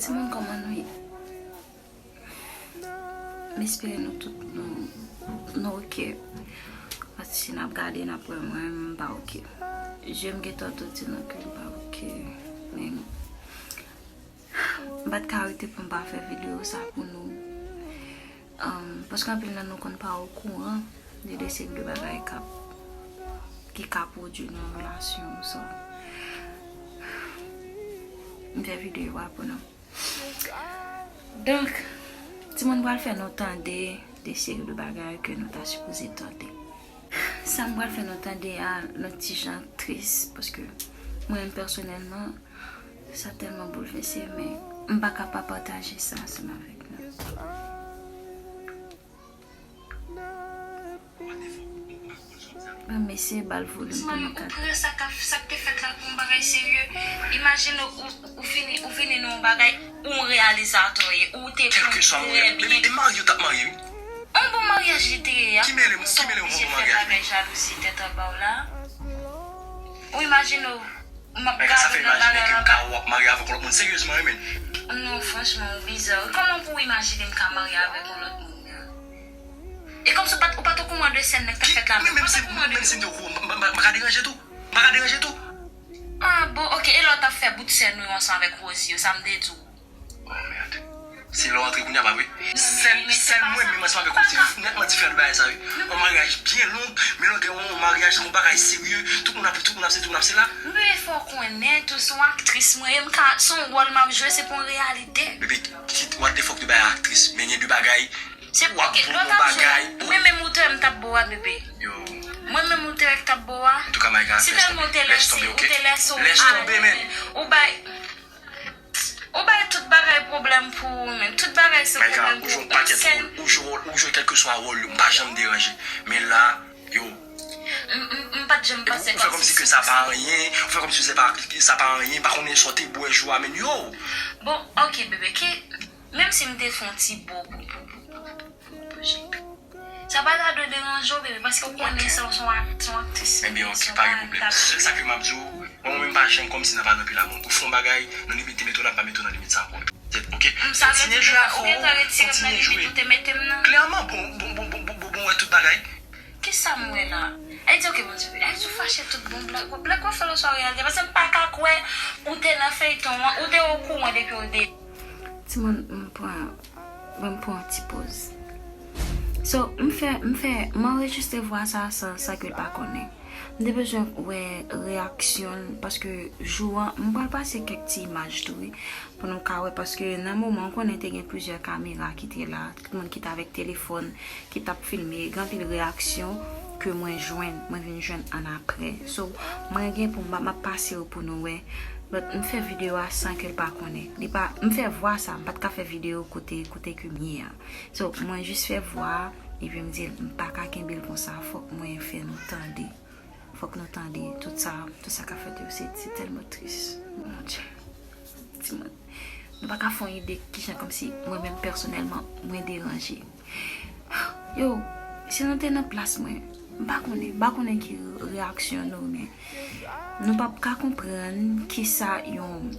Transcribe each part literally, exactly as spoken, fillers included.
Moun, kòman nou ye? M espere nou tout nou, nou oke. Paske si n ap gade, n ap wè mwen, m pa oke. Je m gentan tou di nou ke m pa oke. Men, m pa t ka rete pou m pa fè videyo sa pou nou. Um, paske anpil nan nou konn pa okouran de de seri de bagay k ap, ki ka pwodui nan yon relasyon. So, m fè videyo a pou nou. Donk, timoun pral fè nou tande de seri de bagay ke nou ta sipoze tande. Sa m pral fè nou tande a, yon ti jan tris, paske mwen menm pèsonèlman, sa tèlman boulvèse, men m pa ka pa pataje sa ansanm avèk nou. Ban mesye ba l volim pou nou gade. Ou pran sa k ap, sa k te fèt la pou yon bagay serye. Imajine ou, ou, ou vini, ou vini nan yon bagay, ou yon reyalizatè w ye, ou te konn trè byen. E Mario t ap marye, wi. Yon bon maryaj li te ye a. Ki mele, ki mele yon bon maryaj, wi. Bagay jalouzi tèt anba w la. Ou imajine w, m ap gade w nan bagay anba. Sa fè imajine ke m ka w ap marye avèk yon lòt moun. Seryezman, wi, men. Non, franchman, ou biza, wi. Kòman pou w imajine m ka marye avèk yon lòt moun, nan? E kòmsi ou pa t, ou pa t okouran de sèn nan k t ap fèt la avè m. Ou pa t okouran de... Menm si m te okouran, m, m, m, m pa ka deranje tou. M pa ka deranje tou. Ah, bon, oke. E lè w t ap fè bout sèn ou yo ansanm avèk Rosie yo, sa m te di w? Oh, mèd. Se lè w antre kounye a, pa vre? Sèl, sèl mwen menm ansanm avèk Rosie, nètman diferan de bagay sa yo. Yon maryaj byen long, men lè w gen yon maryaj, se yon bagay serye. Tout moun ap, tout moun ap se, tout moun ap se la. Men fò w konnen tou, se yon aktris mwen ye, m ka, se yon wòl m ap jwe, se pa yon reyalite. Bebe, kit what the fuck de bagay aktris, men gen de bagay. Se w ap pran yon bagay. Mwen menm ou te wè m t ap bo a, bebe. Yo. Mwen menm ou te wè k t ap bo a. Antouka, Maïka, lès tonbe, ok? Lès tonbe, men. Ou bay, ou bay tout bagay pwoblèm pou ou, men. Tout bagay se pwoblèm pou ou. Maïka, ou jwe yon pakèt wòl, ou jwe wòl, ou jwe kèlkeswa wòl yo, m pa janm deranje. Men la, yo. M, m, m pa t janm panse kòmsi ke sa pa anyen, ou fè kòmsi se pa, sa pa anyen, pa konnen sa w te bwè jou a, men yo. Bon, ok, bebe, ki, menm si m te fè yon ti bo pou, pou, pou, pou, pou, pou, pou Jean. Sa pa ta dwe deranje w, bebe, paske w konnen sa, w se yon ak-, se yon aktris. Ebyen, ok, pa gen pwoblèm. Sèl sa ke m ap di w, mwen, mwen menm pa janm kòmsi nan pa nan pil amou. Ou fè yon bagay, nan limit te mete w la, m pa mete w nan limit sa ankò. Ok? Kontinye jwe afè w, kontinye jwe. Klèman, bon, bon, bon, wè tout bagay. Kisa m wè la? Ay di, ok, Bondye, ay di, ou fache tout bon blak. Blak wè fè l oswa reyalite. Paske m pa ka kwè ou te nan feyton an, ou te okouran depi o debi. Timoun, m pran, ban m pran yon ti poz. So, m fè, m fè, m anrejistre vwa sa san, san ke l pa konnen. M te bezwen wè reyaksyon l, paske jou an, m pral pase kèk ti imaj tou, wi. Pou nou ka wè, paske nan moman, ou konnen te gen plizyè kamera ki te la, tout moun ki t avèk telefòn, ki t ap filme, gen anpil reyaksyon ke mwen jwenn, mwen vin jwenn annapre. So, mwen gen pou m, m ap pase yo pou nou wè. But m fè videyo a san ke l pa konnen. Li pa, m fè vwa sa, m pa t ka fè videyo kote, kote ke m ye a. So, mwen jis fè vwa a, epi m di l, m pa ka kenbe l konsa, fòk mwen fè nou tande. Fòk nou tande tout sa, tout sa k ap fèt yo, se, se tèlman tris. Mon Dieu. Timoun. Nou pa ka fè yon ide kijan kòmsi mwen menm pèsonèlman, mwen deranje. Yo, si nou te nan plas mwen, m pa konnen, m pa konnen ki reyaksyon nou, men nou p ap ka konprann kisa yon,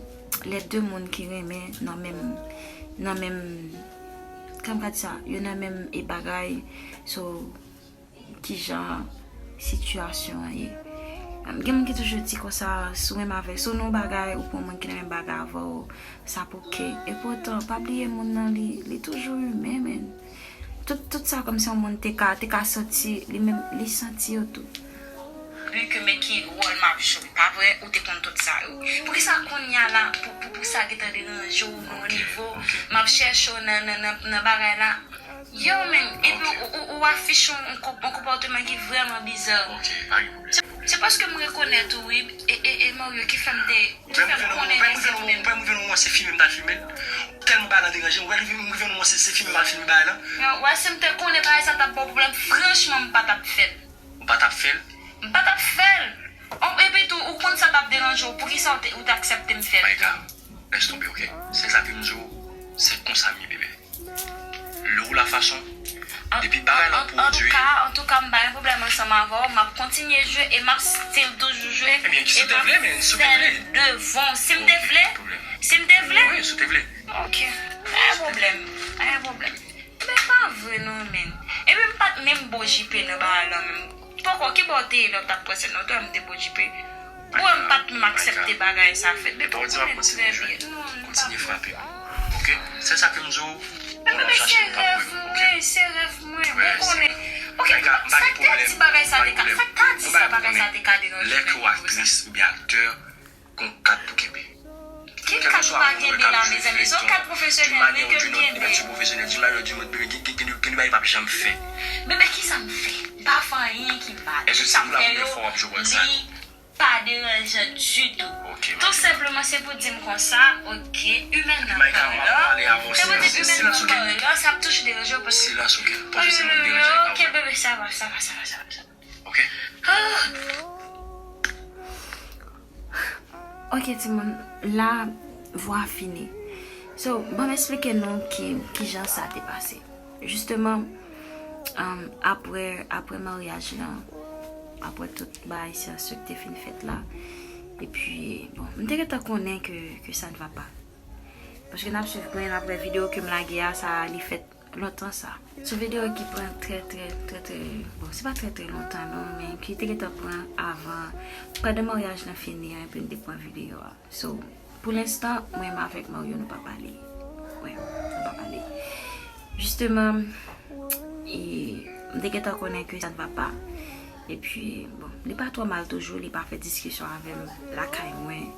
lè de moun ki renmen nan menm, nan menm, kòman m ka di sa, yo nan menm e bagay, so, kijan sitiyasyon an ye. Gen moun ki toujou di konsa, si w renmen avè, si w nan yon bagay, ou pran yon moun ki nan menm bagay avè w, sa pou ke. Epotan, pa bliye moun nan, li, li toujou imen, men. Tout, tout sa kòmsi yon moun te ka, te ka santi, li menm, li santi yo tou. Vu que men ki wòl m ap jwe, pa vre, ou te konn tout sa yo. Poukisa kounye a la, pou, pou, pou sa gentan deranje w nan yon nivo, m ap chèche w nan, nan, nan, nan bagay la? Yo, men, epi ou, ou, ou afiche yon, yon konp-, yon konpòteman ki vrèman biza. Ok, pa gen pwoblèm. Se, se paske m rekonèt ou, wi, e, e, e Mario ki fè m te, ki fè m konnen ke se ou menm. Ou wè m rive nan yon moman, se filme m t al filme l. Tèlman bagay lan deranje m, ou wè m rive nan yon moman, se, se filme m al filme bagay lan. Ou wè, si m te konnen bagay sa t ap ba w pwoblèm, franchman, m pa t ap fè l. Ou pa t ap fè l? M pa t ap fè l. Epi tou, ou konn sa t ap deranje w, poukisa ou te, ou t aksepte m fè l? Maïka, lès tonbe, ok? Se sa ke m di w, se konsa m ye, bebe. Lè ou la fason, depi bagay lan pwodui. Antouka, antouka, m pa gen pwoblèm ansanm avè w, m ap kontinye jwe e m ap still toujou jwe. Ebyen, si w te vle, men, si w te vle. Devan, si m te vle. Si m te vle? Wi, si w te vle. Ok. Pa gen pwoblèm. Pa gen pwoblèm. Men pa vre non, men. Epi m pa t menm bo jipe nan bagay lan menm. Poko, ki bò w te ye lè w t ap pran sèt lan? Ou te wè m te bo jipe? Bro, m pa t menm aksepte bagay sa fèt. Bebe, ou konnen trè byen. Non, m pa. Kontinye frape m. Ok? Sèl sa ke m di w, on lòt chache m p ap wè m. Ok? Se rèv mwen. Ou konnen. Ok, sa k te di bagay sa te ka, sa k ta di sa bagay sa te ka deranje. Lè ke w aktris oubyen aktè, gon kad pou kenbe. Ki kad ou pa kenbe la, mezanmi? Se yon kad pwofesyonèl wi ke m kenbe. D'une manière ou d'une autre, pwofesyonèl, d'une manière ou d'une autre, bebe, gen, gen, gen, gen bagay m p ap janm fè. Bebe, kisa m fè? M pa fè anyen ki mal. Sa m fè yo, li pa deranjan ditou. Tou senpleman, se pou di m konsa, ok, imènman palan, se pou di imènman palan, sa ap toujou deranje w paske. Silans, ok? Pwofesyonèl, m deranje avèk ou. Ok, bebe, sa va, sa va, sa va, sa va, sa va. Ok. Ok, timoun, la, vwa fini. So, ban m eksplike nou ki, ki jan sa te pase. Jisteman, um, apre, apre maryaj lan, apre tout bagay sa, sa ki te fin fèt la, epi, bon, m te gentan konnen ke, ke ça ne va pas. Paske n ap swiv mwen, n ap wè videyo ke m lage a, sa li fèt lontan sa. Se yon videyo ki pran trè, trè, trè, trè, bon, se pa trè, trè lontan non, men ki te gentan pran avan, pandan maryaj lan fini an, epi n te pran videyo a. So, pou lenstan, mwen menm avèk Mario, nou pa pale. Wi, nou pa pale. Jisteman, e, m te gentan konnen ke ça ne va pas. Epi, bon, li pa twò mal toujou, li pa fè diskisyon avè m lakay mwen.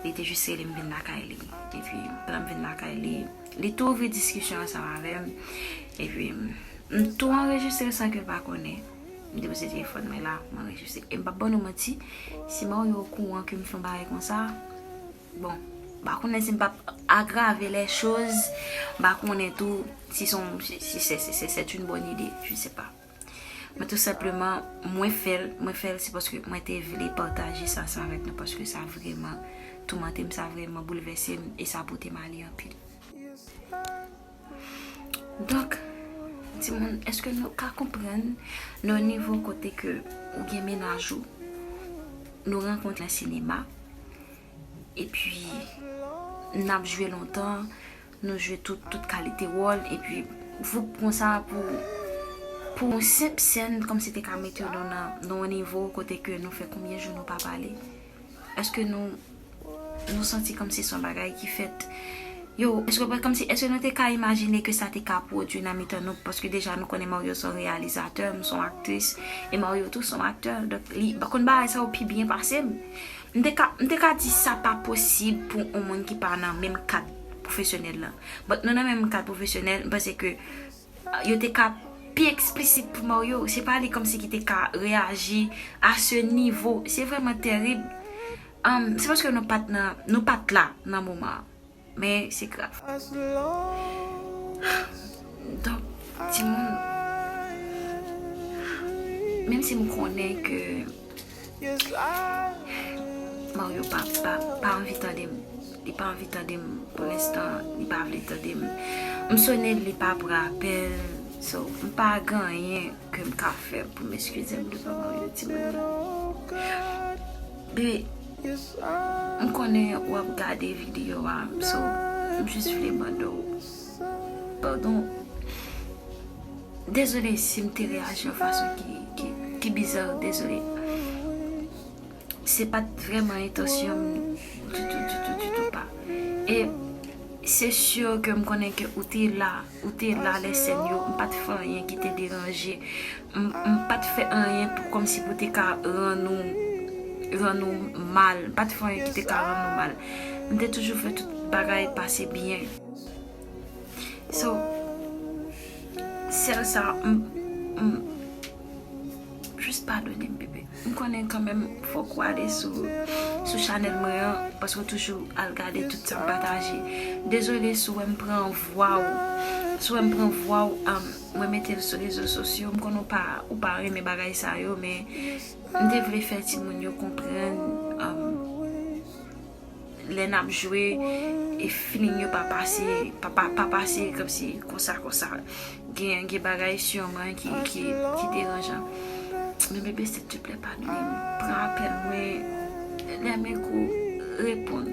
Li te jis rele m vin lakay li. Epi, pandan m vin lakay li, li tou ouvri diskisyon ansanm avè m. Epi, m tou anrejistre san ke l pa konnen. M depoze telefòn mwen la, m anrejistre. E m p ap ban nou manti, si Mario okouran ke m fè yon bagay konsa, bon, m pa konnen si m p ap agrave les choses, m pa konnen tou si se yon, si, si se, se, se, c'est une bonne idée, je sais pas. Men tou senpleman, mwen fè l, mwen fè l se paske mwen te vle pataje sa ansanm avèk nou, paske sa vrèman toumante m, sa vrèman boulvèse m, e sa pote m ale anpil. Donk, timoun, èske nou ka konprann nan nivo kote ke ou gen mennaj ou, nou rankontre nan sinema, epi n ap jwe lontan, nou jwe tout, tout kalite wòl, epi voup konsa pou, pou yon senp sèn, kòmsi te ka mete nou nan, nan yon nivo kote ke nou fè konbyen jou nou pa pale? Èske nou, nou santi kòmsi se yon bagay ki fèt? Yo, èske, kòmsi, èske nou te ka imajine ke sa te ka pwodui nan mitan nou? Paske deja nou konnen Mario se yon reyalizatè, m se yon aktris, e Mario tou se yon aktè. Donk, li konn bagay sa yo pi byen pase m. M te ka, m te ka di sa pa posib pou yon moun ki pa nan menm kad pwofesyonèl lan. But nou nan menm kad pwofesyonèl, m panse ke, uh, yo te ka pi eksplisit pou Mario. Se pa li kòmsi ki te ka reyaji a se nivo. Se vrèman tèrib. Um, se paske nou pa t nan, nou pa t la nan moman an. Men se grav. Donk, timoun, menm si m konnen ke Mario pa, pa, pa anvi tande m, li pa anvi tande m pou lenstan, li pa vle tande m. M sone l, li pa pran apèl. So, m pa gen anyen ke m ka fè pou m eskize m devan Mario, timoun. Bebe, m konnen w ap gade videyo a, so, m jis vle mande w padon. Dezole si m te reyaji yon fason ki, ki, ki biza, dezole. Se pa t vrèman entansyon m ditou, ditou, ditou pa. E se si ke m konnen ke ou te la, ou te la lè sèn yo, m pa t fè anyen ki te deranje. M, m pa t fè anyen pou, kòmsi pou te ka rann ou, rann ou mal. M pa t fè anyen ki te ka rann ou mal. M te toujou fè tout bagay pase byen. So, sèl sa, m, m, jis padone m, bebe. M konnen kanmenm fòk ou ale sou, sou chanèl mwen an, paske w toujou al gade tout sa m pataje. Dezole si w wè m pran vwa w, si w wè m pran vwa w, um, mwen mete l sou rezo sosyo. M konnen w pa, ou pa renmen bagay sa yo, men m te vle fè timoun yo konprann, um, lè n ap jwe, e feeling yo pa pase, pa, pa, pa pase kòmsi konsa, konsa. Gen, gen bagay siman ki, ki, ki deranjan. Men bebe, silteplè, padone m. Pran apèl mwen, lè m eko, reponn.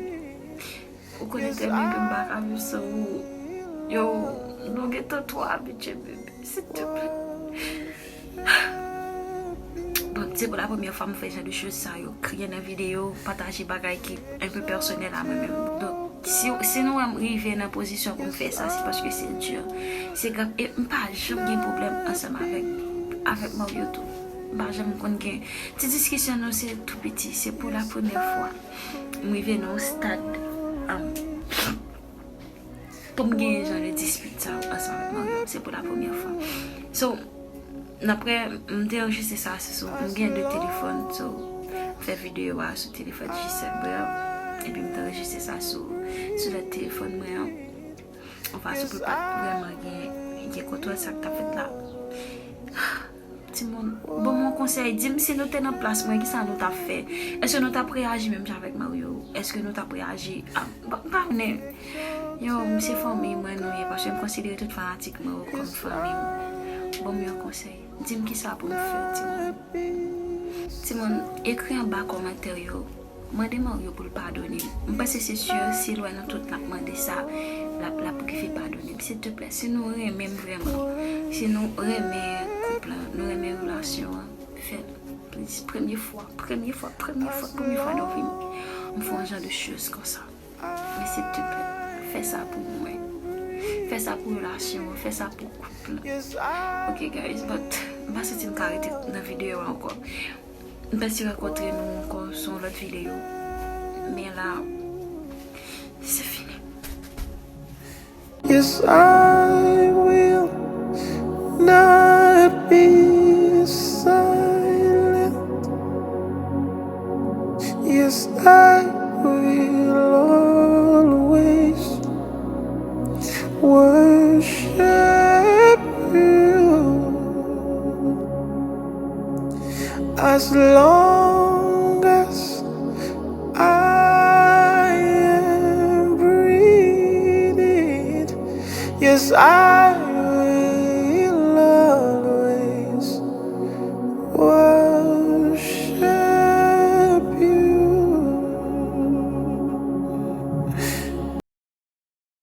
Ou konnen trè byen ke m pa ka viv san ou. Yo, nou gentan twò abitye, bebe. Silteplè. Bon, se pou la premyè fwa m fè jan de choz sa yo. Kriye nan videyo, pataje bagay ki enpe pèsonèl a mwen menm. Donk, si, si nou wè m rive nan pozisyon pou m fè sa, se paske se di. Se grav. E m pa janm gen pwoblèm ansanm avèk, avèk Mario tou. M pa janm konn gen ti diskisyon, non, se tou piti. Se pou la premyè fwa m rive nan yon stad, um, pou m gen jan de dispit sa yo ansanm avèk Mario. Se pou la premyè fwa. So, n ap wè, m te anrejistre sa sou, m gen de telefòn, so, m fè videyo a sou telefòn Gisèle mwen an, epi m te anrejistre sa sou, sou lòt telefòn mwen an. Yon fason pou l pa t vrèman gen, gen kontwòl sa k t ap fèt la. Timoun, ban m yon konsèy. Di m si nou te nan plas mwen, kisa nou t ap fè? Èske nou t ap reyaji menm jan avèk Mario? Èske nou t ap reyaji a, m pa, m pa konnen. Yo, m se fanmi mwen nou ye, paske m konsidere tout fanatik mwen yo kòm fanmi m. Ban m yon konsèy. Di m kisa pou m fè, timoun. Timoun, ekri anba kòmantè yo. Mande Mario pou l padone m. M panse se si, si l wè nou tout n ap mande sa, l ap, l ap rive padone m. Silteplè, si nou renmen m vrèman, si nou renmen koup lan, nou renmen relasyon an, fè l. Please, premye fwa, premye fwa, premye fwa, premye fwa nan vi m, m fè yon jan de choz konsa. Men silteplè, fè sa pou mwen. Fè sa pou relasyon an, fè sa pou koup lan. Ok, guys, but m pa santi m ka rete nan videyo a ankò. M panse rankontre nou ankò sou yon lòt videyo. Men la, se fini. Yes, I will not be silent. Yes, I will always worship you. As long as I am breathing, yes, I